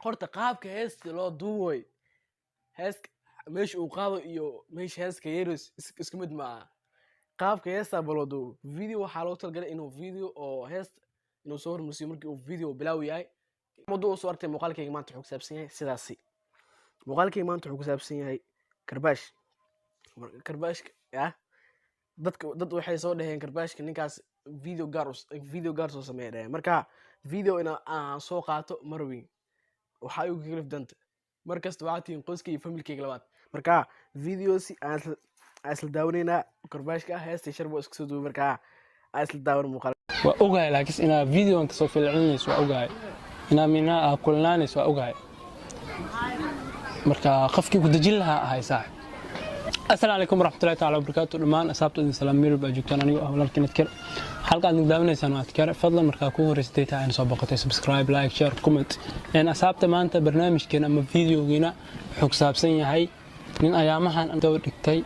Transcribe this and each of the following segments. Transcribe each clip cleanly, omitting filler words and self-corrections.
Horta qaabka heesta loo duubay, heeska meesha uu qaado iyo meesha heeska yeerays isku mid ma aha. Qaabka heestaa ba loo duubo video waxaa loogu talagalay inuu video oo heesta inuu soo hormarsiyo markii uu video bilaaw yahay. Muddo uu soo artay. Muuqaalkayga maanta wuxuu ku saabsan yahay sidaasi. Muuqaalkayga maanta wuxuu ku saabsan yahay karbaash. Karbaashka ya dadka dad waxay soo dhaheen karbaashka ninkaas video gaar video gaar soo sameeya dhaheen. Marka video ina aan soo qaato marweyn waxaa igu kalif danta markasta waxaa tihiin qoyska iyo familkayga labaad. Marka videosi aan isla daawanaynaa karbaashka heesta Sharbo isku soo duubay. Markaa aan isla daawan muuqaal. Waa ogahay, laakiin inaa videoan kasoo filcinayso waa ogahay, inaa minaa aa kulnaanayso waa ogahay. Marka qofkii ku dejin lahaa ahay saaxib. Asalaamu calaykum waraxmatullahi taala wabarakaatu dhammaan asxaabta idin salaam meel baa joogtaan. Anigoo ah walaalkiin Adkar, halka aad nagdaawanaysaan waa Adkar. Fadlan markaa kugu horeysatay tahay soo boqotay, subscribe, like, share, comment. Asxaabta, maanta barnaamijkeena ama videogiina wuxuu ku saabsan yahay nin ayaamahan daba dhigtay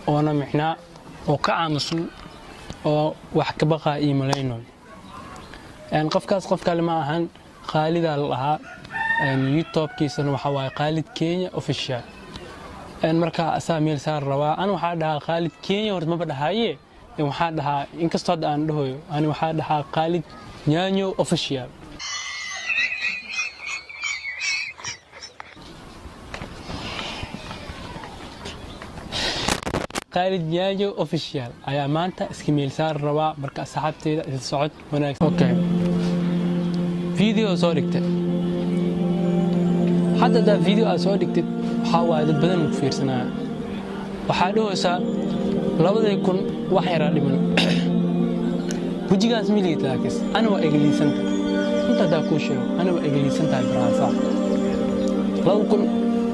oona micnaa oo ka aamusan oo wax ka baqaa iyo malaynoy. Qofkaas qof kale ma ahan, Khaalidaa la dhahaa. YouTube-kiisana waxaa waaye Khaalid Kenya Official. Marka asaa meel saar rabaa. Ani waxaa dhahaa Khaalid Kenya, horta maba dhahaye, waxaa dhahaa, inkastoo hadda aan dhahoyo, ani waxaa dhahaa Khaalid Nyanyo Official. Khaalid Nyanyo Official ayaa maanta iska meel saar rabaa. Marka asxaabteyda, isla socod wanaagsan. Okay, video soo dhigtay hadda. Haddaa video aad soo dhigtid, waxaa waaye dad badan ku fiirsanaya. Waxaa dhahaysaa 2000 wax yaraa dhiman. Wejigaas miligid, laakiin ana waa egeliisanta inta haddaa kuu sheego, ana waa egeliisan tahay baraasa. 2000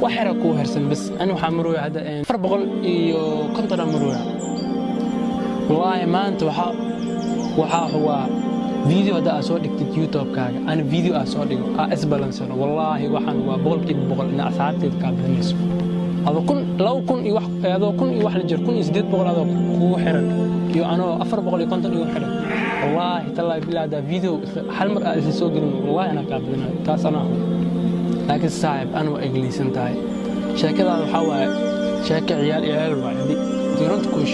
wax yaraa kuu hersan bas. Ani waxaa marooya hadda 450 marooya. Wallaahi maanta waxaa hubaa video hadda aad soo dhigtid YouTube-kaaga, ana video aad soo dhigo aa isbalansano, wallaahi waxaan waa 100% ina asxaabteeda kaa badanayso. Adoo 1000, 2000 iyo wax, adoo 1000 iyo wax la jiro, 1800 adoo kugu xiran iyo anoo 450 igu xiran, wallaahi tallaahi bilaa haddaa video hal mar aad isla soo gelin, wallaahi anaa kaa badanayo, taas anaa hubo. Laakiin saaxib, ana waa egliisan tahay. Sheekadaada waxaa waaye sheeko ciyaal ciyaal waaye. Haddii runta kuu